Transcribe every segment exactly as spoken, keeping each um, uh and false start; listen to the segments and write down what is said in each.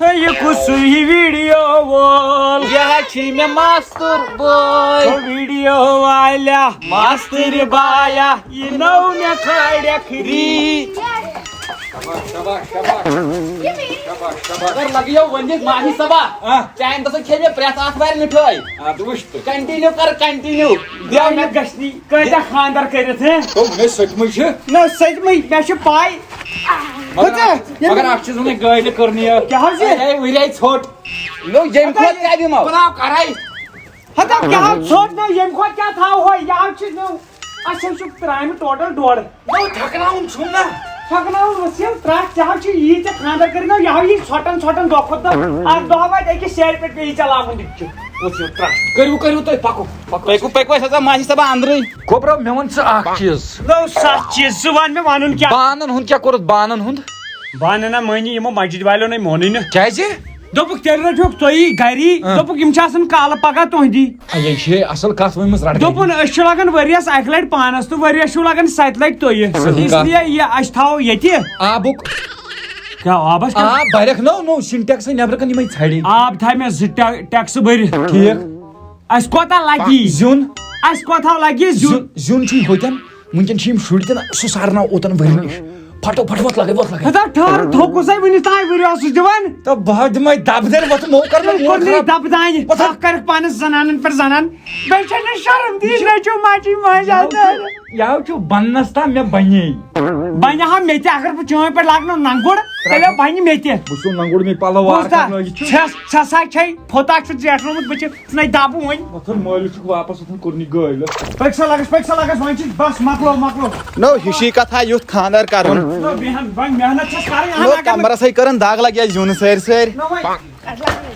ہے، یہِ کُس ہیوٗ ویٖڈیو وول؟ یہِ حظ چھُے مےٚ ماستُر بوے۔ ہُہ ویٖڈیو والیا، ماستٕرۍ بایا، یہِ نٔو مےٚ کھالٮ۪کھ ری۔ شاباش، شاباش، شاباش۔ شاباش، شاباش۔ اگر لگیو ؤنِتھ ماہی صٲبا، آ۔ چانہِ دٔسۍ کھیٚیہِ مےٚ پرٛٮ۪تھ آتھوارِ مِٹھٲے۔ آ، تہٕ وٕچھ تہٕ۔ Continue کر، continue۔ دِیو مےٚ۔ مےٚ گژھِ نہٕ کۭتیٛاہ خانٛدر کٔرِتھ، ہے؟ تو مےٚ سٔتمٕے چھِ۔ نہ، سٔتمٕے، مےٚ چھِ پَے۔ مگر ہُتہِ، اَکھ، ییٚلہِ مگر اَکھ چیٖز ووٚن مےٚ گٲڑۍ کٔر نہٕ یہِ۔ کیٛاہ حظ یہِ؟ ہے، ؤریے ژھوٚٹ۔ نو، ییٚمہِ ہتا کھۄتہٕ یہِ کیٛاہ دِمو؟ بناو کَرَے۔ ہتا کیٛاہ حظ ژھوٚٹ نو، ییٚمہِ کھۄتہٕ کیٛاہ تھاوہو؟ یہِ حظ چھِ نو، اَسہِ حظ چھُ ترٛامہِ ٹوٹل ڈۄڈ۔ نو، تھَکناوُن چھُم نا۔ تھَکناوُن ؤسیٖل، ترٛٹھ، ژےٚ حظ چھُ یی ژےٚ خانٛدر کٔرِتھ، نو، یہِ ہاو یی ژھۄٹن ژھۄٹن دۄہ کھۄتہٕ دۄہ۔ اَکھ دۄہ واتہِ أکِس سیرِ پٮ۪ٹھ پیٚیہِ ژےٚ لاگُن دیٖگچہِ۔ ؤسیٖل، ترٛٹھ۔ کٔرِو، کٔرِو تُہۍ، پَکو، پَکو۔ پٔکِو، پٔکِو، أسۍ ہسا ماجہِ صٲبہ اَنٛدرٕے۔ گوٚبرا، مےٚ وَن ژٕ اَکھ چیٖز۔ نو، سَتھ چیٖز، ژٕ وَن مےٚ وَنُن کیٛاہ؟ بانَن ہُنٛد کیٛاہ کوٚرُتھ، بانَن ہُنٛد؟ بانہٕ نہ مٲنی، یِمو مسجد والٮ۪و نے مونٕے نہٕ۔ کیٛازِ؟ دوٚپُکھ، تیٚلہِ رٔٹِہوکھ تُہی گری۔ اۭں۔ دوٚپُکھ، یِم چھِ آسان کالہٕ پگاہ تُہنٛدی۔ اے، یہِ چھے اصل کتھ ؤنمٕژ، رٹھ گری۔ دوٚپُن، أسۍ چھِ لگان ؤریس اکہِ لٹہِ پانس تہٕ ؤریس چھِو لگان ستہِ لٹہِ تُہۍ۔ صحیح کتھ۔ اس لیے یہِ أسۍ تھاوو ییٚتہِ۔ آبُک۔ کیٛاہ آبس کیٛاہ؟ آب بھرکھ نو، نو سِنٹیکسٕے نیبرٕ کَنہِ یِمے ژھڑِ۔ آب تھایہِ مےٚ زٕ ٹے-، ٹیکسہٕ بٔرِتھ۔ ٹھیٖک۔ اَسہِ کوتاہ لگہِ؟ زیُن۔ اَسہِ کوتاہ لگہِ زیُن؟ زیُن، زیُن چھُے ہوٚتٮ۪ن۔ وٕنکٮ۪ن چھِ یِم شُرۍ تہِ نہ، سُہ سارناو اوتن ؤرۍ نِش۔ پھٹو پھٹ وۄتھ لگے، وۄتھ لگے۔ ہتا ٹھہر، تھوٚکُس ہے وٕنِس تام، ؤرۍ اوسُس دِوان۔ تہٕ بہٕ ہا دِمے دبہٕ دانہِ وۄتھ، مو کر مےٚ تیٚلہِ موڈ کوٚر نہٕ یہِ خراب۔ دبہٕ دانہِ، وۄتھ۔ ژکھ کَرَکھ پانَس زنانن پٮ۪ٹھ زنان۔ بیٚیہِ چھےٚ نہٕ شرم تہِ، یہِ چھُ نیٚچو ماجی ماجہِ یَوٕ آسان۔ چھُ، یَوٕ چھُ بننس تام مےٚ بنے۔ بنہِ ہا مےٚ تہِ، اگر بہٕ چٲنۍ پٲٹھۍ لاگہٕ نہٕ ننٛگُر، تیٚلہِ بنہِ مےٚ تہِ۔ بہٕ چھُس ننٛگُر مےٚ پَلو وار بوٗزتھا؟ کرنٲوِتھ چھُ۔ ژھٮ۪س، ژھٮ۪س ہا چھے، پھوٚت اکھ چھُ زیٹھنومُت، بہٕ چھُس ژٕ نے دبہٕ وۄنۍ۔ وۄتھُن مٲلِس چھُکھ واپس وۄتھُن، کوٚرُن یہِ گٲلۍ۔ پٔکۍ سا لگس، پٔکۍ سا لگس، وۄنۍ چھِ بس، مۄکلو، مۄکلو۔ نو، ہِشی کتھا یُتھ خانٛدر کرُن۔ نو، بیہن، وۄنۍ محنت چھَس کرٕنۍ، اہن، نو، اگر نہٕ کمرس ہے کرن دگ لگہِ اَسہِ زیُن سٲرۍ سٲرۍ۔ نو، وۄنۍ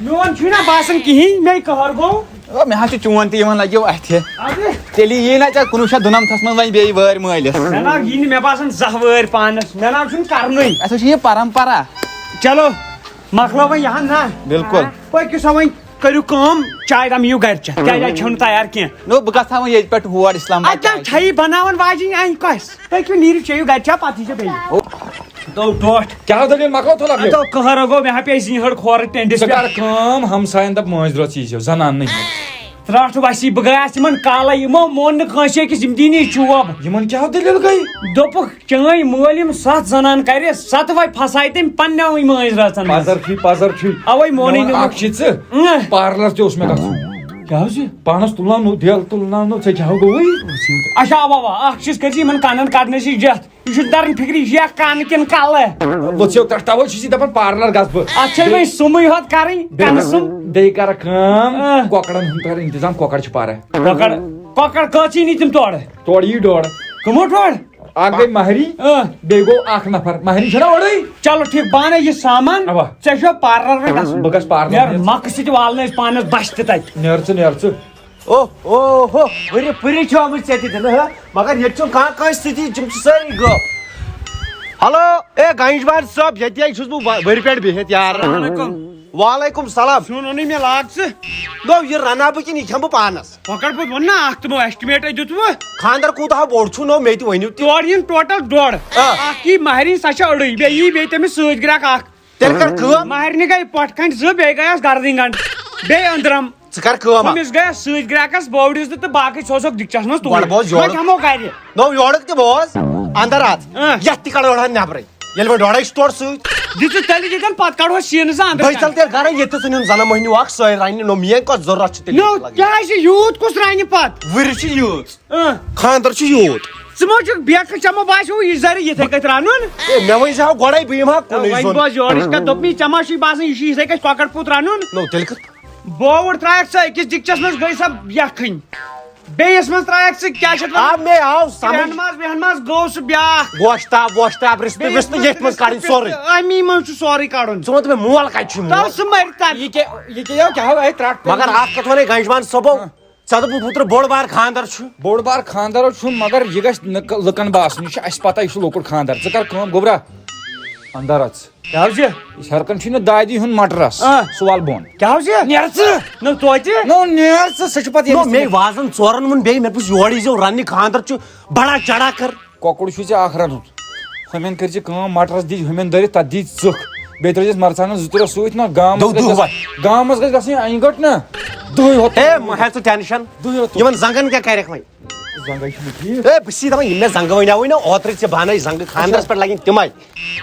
میون چھُے نہ باسان کِہیٖنۍ، مے قہر گوٚو۔ او، مےٚ حظ چھُ چون تہِ یِوان لگیو اَتھِ۔ اَدٕ؟ تیٚلہِ یی نہ ژےٚ کُنوُہ شیٚتھ دُنَمتھس منٛز وۄنۍ بیٚیہِ وٲرۍ مٲلِس۔ نہ، نہ، یی نہٕ مےٚ باسان زانٛہہ وٲرۍ پانس۔ مےٚ نہ چھُنہٕ کرنُے۔ اَسہِ حظ چھِ یہِ پرمپرا۔ چلو، مۄکلو وۄنۍ یہِ ہن نا۔ بِلکُل۔ پٔکِو سا وۄنۍ۔ کٔرِو کٲم، چاے دام یِیِو گرِ چٮ۪تھ، کیازِ اَتہِ چھَو نہٕ تیار کینٛہہ۔ نو، بہٕ گژھٕ ہا وۄنۍ ییٚتہِ پٮ۪ٹھ ہور اسلام آباد اَتہِ چھَو چاے۔ چھَیی بَناوان واجِنۍ اَنہِ کۄس؟ پٔکِو، نیٖرِو، چیٚیِو گرِ چاے، پَتہٕ ییٖزیو بیٚیہِ۔ او۔ تو ٹوٹھ۔ کیٛاہ دٔلیٖل، مۄکلو تھوٚو لَگٲوِتھ؟ تو قہر گوٚو، مےٚ ہا پیٚیہِ زِنۍ ہٕڑ کھورٕ ٹٮ۪نٛڈِس ژٕ پٮ۪ٹھ۔ کر کٲم، ہمساین دَپ مٲنٛزِ رٲژ ییٖزیو، زنان نہٕ یِمو۔ ترٛٹھ وَسی، بہٕ گٔیاس یِمن کالے، یِمو مون نہٕ کٲنٛسے أکِس، یِم دِنۍ یہِ چوب۔ یِمن کیٛاہ دٔلیٖل گٔے؟ دوٚپُکھ، چٲنۍ مٲلۍ یِم ستھ زنان کرِ، ستوے پھسایہِ تٔمۍ پننٮ۪وٕے مٲنٛزِ رٲژن منٛز۔ پزر چھُے، پزر چھُے۔ اوے مونٕے مےٚ ووٚن، نہٕ۔ اکھ چیٖز ژٕ، اۭں۔ پارلر تہِ اوس مےٚ گژھُن۔ کیٛاہ حظ چھُ؟ پانس تُلناو نوٚو، دٮ۪ل تُلناو نوٚو، ژےٚ کیٛاہ ہو گوٚوُے؟ اچھا، اوا، اوا، اکھ چیٖز کٔرۍ زِ یِمن کنن کڑنس یہِ جتھ۔ یہِ چھُنہٕ تران فکرِ، یہِ چھِ اکھ کانہٕ کِنہٕ کلہٕ۔ وۄتھ ژےٚ ترٛٹھ، توے چھُس یہِ دپان پارلر گژھٕ بہٕ۔ اتھ چھےٚ وۄنۍ سُمٕے ہوت کرٕنۍ، بیٚیہِ کنہٕ سُم۔ بیٚیہِ کرکھ کٲم، اۭں۔ کۄکرن ہُنٛد کر انتظام، کۄکر چھِ پرٕ۔ کۄکر، کۄکر کٔژ یی نہٕ تِم تورٕ؟ تورٕ یی ڈۄڈ۔ کٕمو ڈۄڈ؟ اکھ گٔے مہرِنۍ، اۭں۔ بیٚیہِ گوٚو اکھ نفر۔ مہرِنۍ چھَنا اورَے؟ چلو ٹھیٖک، بہٕ اَنَے یہِ سامان۔ اَوا۔ ژےٚ چھُوا پارلر وۄنۍ گژھُن؟ بہٕ گژھٕ پارلر۔ نیر، مۄکھٕ سۭتۍ والنٲے أسۍ پانَس بَچھِ تہِ تَتہِ۔ نیر ژٕ، نیر ژٕ۔ او، او، ہو، ؤرِ پھٕرِ چھِ آمٕتۍ ژےٚ تہِ دِنہٕ، ہہ؟ مگر ییٚتہِ چھُنہٕ کانٛہہ کٲنٛسہِ سۭتی، تِم چھِ سٲری غٲب۔ ہیلو، اے گنج مان صٲب، ییٚتہِ چھُس بہٕ وَ-، ؤرِ پٮ۪ٹھ بِہِتھ یار۔ السلام علیکم۔ وعلیکم السلام۔ سیُن اوٚنُے مےٚ، لاگ ژٕ۔ نو، یہِ رَنہٕ ہا بہٕ کِنہٕ یہِ کھٮ۪مہٕ بہٕ پانَس؟ کۄکر پوٗت ووٚن نا اکھ تِمو estimate دیُتوٕ۔ خانٛدر کوٗتاہ بوٚڑ چھُ، نو مےٚ تہِ ؤنِو تہِ۔ تورٕ یِن total ڈۄڈ۔ آ۔ اکھ یی مہرِنۍ، سۄ چھےٚ أڑٕے، بیٚیہِ یی بیٚیہِ تٔمِس سۭتۍ گرٛکھ اکھ۔ تیٚلہِ کر کٲم۔ مہرِنہِ گٔے پۄٹھ کھنٛڈ زٕ، بیٚیہِ گٔیَس گردٕنۍ گنٛڈ، بیٚیہِ أنٛدرم۔ ژٕ کر کٲم اکھ۔ ہُمِس گٔیَس سۭتۍ گرٛکس بوڈِس زٕ تہٕ باقٕے سوزہوکھ دِکچس منٛز توٗرۍ۔ گۄڈٕ بوز یورٕ۔ وۄنۍ کھٮ۪مو گرِ۔ نو یورُک تہِ بوز، اَندر اَژ۔ آ۔ یَتھ تہِ کڑو ہن نٮ۪برٕے۔ ییٚلہِ وۄنۍ ڈۄڈے چھُ تورٕ سۭتۍ۔ دِ ژٕ تیٚلہِ ییٚتٮ۪ن، پتہٕ کڑہوس شیٖنہٕ زٕ اندر بٔے کَنہِ۔ ژَلہٕ تیٚلہِ گرے، ییٚتہِ ژٕ نِن زَنان مۄہنیوٗ اکھ سٲرۍ رَنہِ، نو میٲنۍ کۄس ضروٗرت چھِ تیٚلہِ نو، لگان؟ کیٛازِ یوٗت کُس رَنہِ پتہٕ؟ وٕرِ چھِ یٲژ۔ اۭں۔ خانٛدر چھُ یوٗت۔ ژٕ ما چھُکھ بیکھ چمو باسیو یہِ زَرِ یِتھَے کٔنۍ رَنُن؟ اے، مےٚ ؤنۍ زِ ہا گۄڈے، بہٕ یِمہٕ ہا کُنُے وۄنۍ زوٚن۔ بوز یورٕچ کَتھ، دوٚپمَے ژےٚ ما چھُے باسان یہِ چھُ یِتھَے کٔنۍ کۄکر پوٗت رَنُن؟ نو، تیٚلہِ کِتھ؟ بووُر ترٛایَکھ ژٕ أکِس دِکچَس منٛز، گٔے سۄ یَکھٕنۍ۔ بیٚیِس منٛز ترٛایَکھ ژٕ، کیٛاہ چھِ اَتھ وَنان؟ آ، مےٚ آو سمجھ۔ کرٛٮ۪ن منٛز وٮ۪ہَن منٛز گوٚو سُہ بیٛاکھ۔ گوشتاب ووشتاب، رِستہٕ بیٚیِس وِستہٕ، منٛز ییٚتھۍ منٛز رِستہٕ کَڑٕنۍ وِستہٕ، سورُے۔ اَمی منٛز چھُ سورُے کَڑُن۔ ژٕ وَن تہٕ مےٚ، مول کَتہِ چھُے؟ تَو مول؟ سُہ مَرِ تَتہِ۔ یہِ کیٛاہ، یہِ کیٛاہ، یہِ کیٛاہ ہو، اے، ترٛٹھ مگر پیٚیہِ۔ اَکھ کَتھ وَنے گنجمان صٲبو، ہاں۔ ژےٚ دوٚپُتھ اوترٕ بوٚڑ بار خانٛدر چھُ۔ بوٚڑ بار خانٛدر چھُ، مگر یہِ گژھِ نہٕ ک-، لُکَن باسُن، یہِ چھُ اَسہِ پَتہ، یہِ چھُ لۄکُٹ خانٛدر۔ ژٕ کَر کٲم، گوٚبرا، اَندَر اَژ۔ کیٛاہ حظ یہِ؟ یِتھ کٔنۍ چھُے نہٕ دادی ہُنٛد مٹرس آ۔ سُہ وَل بۄن۔ کیٛاہ حظ یہِ؟ نیر ژٕ۔ نہ توتہِ۔ نہ نیر ژٕ، سُہ چھُ پتہٕ نہ، ییٚمِس مے وازن ژورن ووٚن بیٚیہِ، مےٚ دوٚپُس یورٕ ییٖزیو رننہِ، خانٛدر چھُ بڑا چڑا کر۔ کۄکُر چھُے ژےٚ اکھ رنُن۔ ہُمٮ۪ن کٔرۍ زِ کٲم، مٹرس دِتۍ ہُمٮ۪ن دٲرِتھ، تتھ دِتۍ ژٕکھ۔ بیٚیہِ ترٲیزٮ۪س مرژٕوانٛگن زٕ ترٛےٚ سۭتۍ نا، گامس دۄہ گژھِ دۄہ گژھِ-، وۄتھ۔ گامس گژھِ گژھٕنۍ انہِ گٔٹ نا۔ دۄہے ہوت۔ ہے، مہ ہےٚ ژٕ ٹینشن۔ دۄہے ہوت۔ یِمن زنٛگن کیٛاہ کرکھ وۄنۍ؟ زنٛگے چھُنہٕ ٹھیٖک۔ ہے، بہٕ چھُسے دپان، یِم مےٚ زنٛگہٕ وٕنیاوٕے نا اوترٕ ژےٚ بنٲے زنٛگہٕ، خانٛدرس پٮ۪ٹھ لگن تِمے۔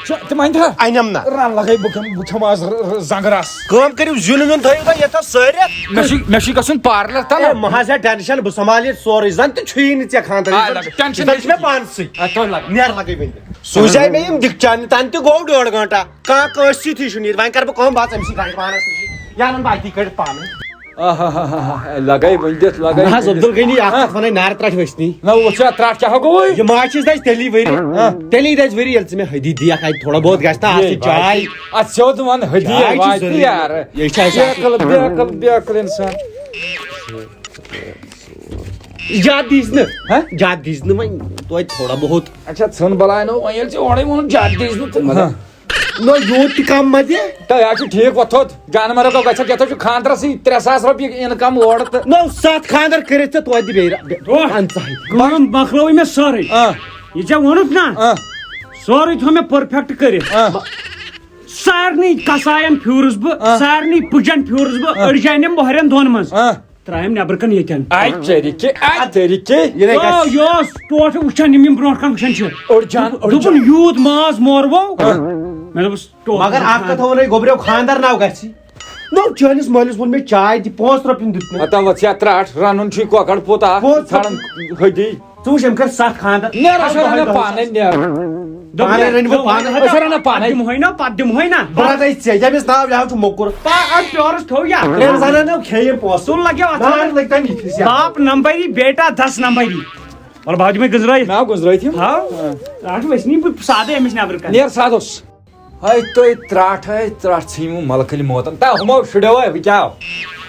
چھِ، تِم انہِ تھا؟ انٮ۪م نا۔ رن لگے، بہٕ کھٮ۪مہٕ، بہٕ کھٮ۪مہٕ آز ر-، ر-، زنٛگہٕ رس۔ کٲم کٔرِو، زیُن ویُن تھٲیِو تُہۍ یتھ سٲرِتھ۔ مےٚ چھُ، مےٚ چھُ گژھُن پارلر تل۔ ہے، مہ حظ ہے ٹینشن، بہٕ سنبھالہٕ ییٚتہِ سورُے، زن تہِ چھُیی نہٕ ژےٚ خانٛدر، آ، یہِ زن، لگے، ٹینشن زن چھُ مےٚ چھُنہٕ۔ پانسٕے۔ آ، تۄہہِ لگے۔ نیر لگے وۄنۍ۔ سوٗزے مےٚ یِم دِکچہِ انہِ، تَنہٕ تہِ گوٚو ڈۄڈ گٲنٛٹہٕ۔ کانٛہہ کٲنٛسی تھی چھُنہٕ ییٚتہِ۔ وۄنۍ کَرٕ بہٕ کٲم، بہٕ اَژٕ أمۍ سٕے گاڑِ پانَس نِش۔ یا اَنَن بہٕ اَتی کٔڑِتھ پانَے۔ آہاہاہاہا، لَگَے ؤنۍ دِتھ، لَگَے نہ حظ، ؤنۍ دِتھ۔ عبدالغنی، اَتھ ہاں۔ کَتھ وَنَے نارٕ ترٛٹھ ؤسۍ نی۔ نہ، وۄنۍ چھا ترٛٹھ کیٛاہ ہا گوٚوُے؟ یہِ ماچِس دَزِ تیٚلی ؤری۔ ہاں۔ تیٚلی دَزِ ؤری، ییٚلہِ ژٕ مےٚ ہدی دِیَکھ اَتہِ تھوڑا بہت گژھِ تہٕ آسٕنۍ یے چاے۔ بھائی، اَتھ سیوٚد وَن ہدی چاے چھِ واتہِ ضروٗری۔ یارٕ۔ یے چھِ اَسہِ بے عقل، بے عقل، بے عقل اِنسان۔ زیادٕ دیٖزِ نہٕ۔ ہہ؟ زیادٕ دیٖزِ نہٕ وۄنۍ توتہِ تھوڑا بہت۔ اچھا، ژھٕن بلاے نو، وۄنۍ ییٚلہِ ژےٚ اورَے ووٚنُتھ زیادٕ دیٖزِ نہٕ تہٕ مگر ہہ۔ نہ، یوٗت تہِ کم مہ دِ۔ تہٕ یہِ حظ چھُ ٹھیٖک وۄتھُت۔ جانہٕ مرو گژھِ، یَتھ حظ چھُ خانٛدرَسٕے ترٛےٚ ساس رۄپیہِ اِنکَم اورٕ تہٕ نو ستھ خانٛدر کٔرِتھ ژےٚ توتہِ دِ بیٚیہِ رۄ-، بیٚیہِ اوہ، پنٛژاہٕے۔ کٲم مۄکلٲوٕے مےٚ سٲرٕے۔ آ۔ یہِ ژےٚ ووٚنُتھ نا، آ۔ سورُے تھوٚو مےٚ پٔرفیکٹ کٔرِتھ۔ آ۔ سارنٕے کساین پھیوٗرُس بہٕ، آ۔ سارنٕے پُجن پھیوٗرُس بہٕ، آ۔ أڑجانٮ۪ن مۄہرٮ۪ن دۄن منٛز۔ آ۔ ترٛایَم نٮ۪برٕ کَنہِ ییٚتٮ۪ن۔ آے طریٖقے، آے طریٖقے۔ یہِ نے تو گژھِ۔ یہِ اوس ٹوٹھ وٕچھان، یِم یِم برونٛٹھ کَنہِ وٕچھان چھِ۔ أڑجان، دوٚپُن، أڑجان۔ یوٗت ماز مورو۔ آ۔ مےٚ دوٚپُس، ٹوٹھ مگر اَکھ کَتھ وَنَے، گوٚبریو، خانٛدر ناو گژھِ۔ نو، چٲنِس مٲلِس ووٚن مےٚ چاے دِ، پانٛژھ رۄپیہِ دِتۍ مےٚ۔ ہتا وۄتھ ژےٚ ترٛٹھ، رَنُن چھُے کۄکَر پوٚت اَکھ، پانٛژھ ژھانٛڈان ہدی۔ ژٕ وٕچھ، أمۍ کٔر ستھ خانٛدر۔ نیر، أسۍ رَنو پانے، نیر۔ دوٚپُن، پانے رٔنِو دوٚپُن، پانے۔ أسۍ رَنو پانے۔ پتہٕ دِمہوے نا، پتہٕ دِمہوے نا۔ بہٕ رَٹَے ژےٚ، ییٚمِس ناو یہِ ہاو چھُ موٚکُر۔ پا-، اَتھ پیورَس تھوٚو یا۔ ترٛٮ۪ن زَنان ناو کھیٚیہِ أمۍ پونٛسہٕ۔ سُہ لَگیو اَتھ نار لٔگۍ تَمہِ یِتھِس یا۔ باپ نمبری، بیٹا دس نمبری۔ وَلہٕ بہٕ ہاو دِمَے گٔنزرٲیِتھ۔ ناو گٔنزرٲیِتھ یِم؟ ہاو۔ آ۔ اَتھ وٕچھ نی بہٕ سادَے أمِس نٮ۪برٕ کَنہِ۔ نیر سادَس۔ ہے تُہۍ ترٛٹھ، ہے ترٛٹھ ژھٕنِو ملکٕلۍ موتن۔ تا ہُمو شُریو ہے، وۄنۍ کیٛاہ؟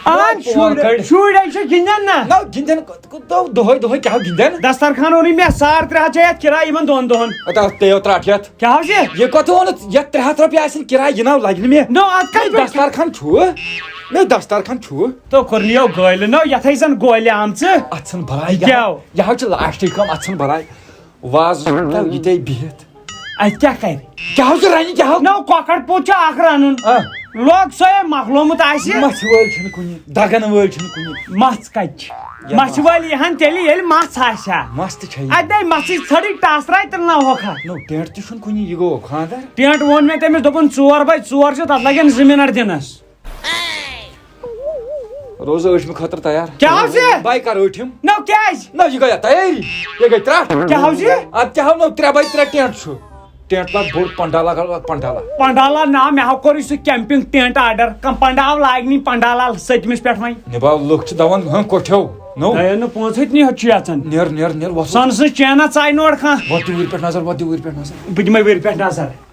آ، وۄنۍ شُرۍ، کۄکر۔ شُرۍ ہے چھِ گِنٛدان نا۔ نہ، گِنٛدان کَتھ-، کَتھ-، دۄہ-، دۄہَے، دۄہَے کیٛاہ گِنٛدان؟ دسترخوان اوٚنُے مےٚ ساڑ ترٛےٚ ہَتھ چھےٚ یَتھ کِراے یِمَن دۄن دۄہَن۔ اَتھ آو تیو ترٛٹھ یَتھ۔ کیٛاہ حظ یہِ؟ یہِ کَتھ ووٚنُتھ؟ یَتھ ترٛےٚ ہَتھ رۄپیہِ آسن کِراے، یہِ ناو لَگہِ نہٕ مےٚ۔ نو، اَتھ کَتہِ مےٚ پٮ۪ٹھ؟ دسترخوان چھُ، مےٚ دسترخوان چھُ۔ تو کوٚرنِیو گٲلۍ، نو، یَتھ ہے زَن گولہِ آمژٕ۔ اَتھ ژھٕن بَلاے، یہِ کیٛاہ؟ ہاو-، یہِ ہاو چھِ لاسٹٕچ کٲم، اَتھ ژھٕن بَلاے۔ وازٕ تھاو یہِ تے بِہِتھ۔ اَتہِ کیٛاہ کَرِ؟ کیٛاہ ہاو ژٕ رَنہِ، کیٛاہ ہاو؟ نہ، کۄکَر پوٗت چھُ اَکھ رَنُن۔ آ۔ لوگ سۄے مۄکلومُت آسہِ۔ مَژھِ وٲلۍ چھِنہٕ کُنہِ، دَگَن وٲلۍ چھِنہٕ کُنہِ۔ مَژھ کَتہِ چھِ؟ یَتھ مَژھِ مَژھ۔ وٲلۍ یِہَن تیٚلہِ، ییٚلہِ مَژھ آسہِ ہا۔ مَژھ تہِ چھےٚ یہِ۔ اَتہِ دَے مَژھٕے ژھٔڑٕے ٹاسراے تہٕ نہ ہۄکھا۔ نو، ٹینٹ تہِ چھُنہٕ کُنہِ، یہِ گوٚو خانٛدر۔ ٹینٹ ووٚن مےٚ تٔمِس، دوٚپُن، ژور بَے ژور چھِ، تَتھ لَگن زٕ مِنَٹ دِنَس۔ روزٕ ٲٹھمہِ خٲطرٕ تیار۔ کیٛاہ حظ یہِ؟ بہٕ کَرٕ ٲٹھِم۔ نو کیٛازِ؟ نہ، یہِ گٔے تیٲری۔ یہِ گٔے ترٛٹھ۔ کیٛاہ حظ یہِ؟ اَدٕ کیٛاہ حظ نو، ترٛےٚ بَے ترٛےٚ ٹینٹ چھُ۔ ٹینٹ لَگ بوٚڑ پنڈالا، لَگ پنڈالا۔ پنڈالا نا، مےٚ ہا کوٚرُے سُہ کیمپِنٛگ ٹینٹ آرڈر۔ کم پنڈال لاگنی پنڈالا سٔتمِس پٮ۪ٹھ وۄنۍ۔ نِباو لُکھ چھِ دَوان، ہاں، کوٚٹھیو۔ نو۔ تۄہہِ نہٕ پونٛسہٕ ہیٚتۍ نی ہیوٚت چھُ یَژھان۔ نیر، نیر، نیر، وَسُن۔ سۄنہٕ سٕنٛز چینہ ژاے نوڑ کانٛہہ۔ وَتھ دِ وٕرِ پٮ۪ٹھ نظر، وَتھ دِ وٕرِ پٮ۪ٹھ نظر۔ بہٕ دِمَے وٕرِ پٮ۪ٹھ نظر۔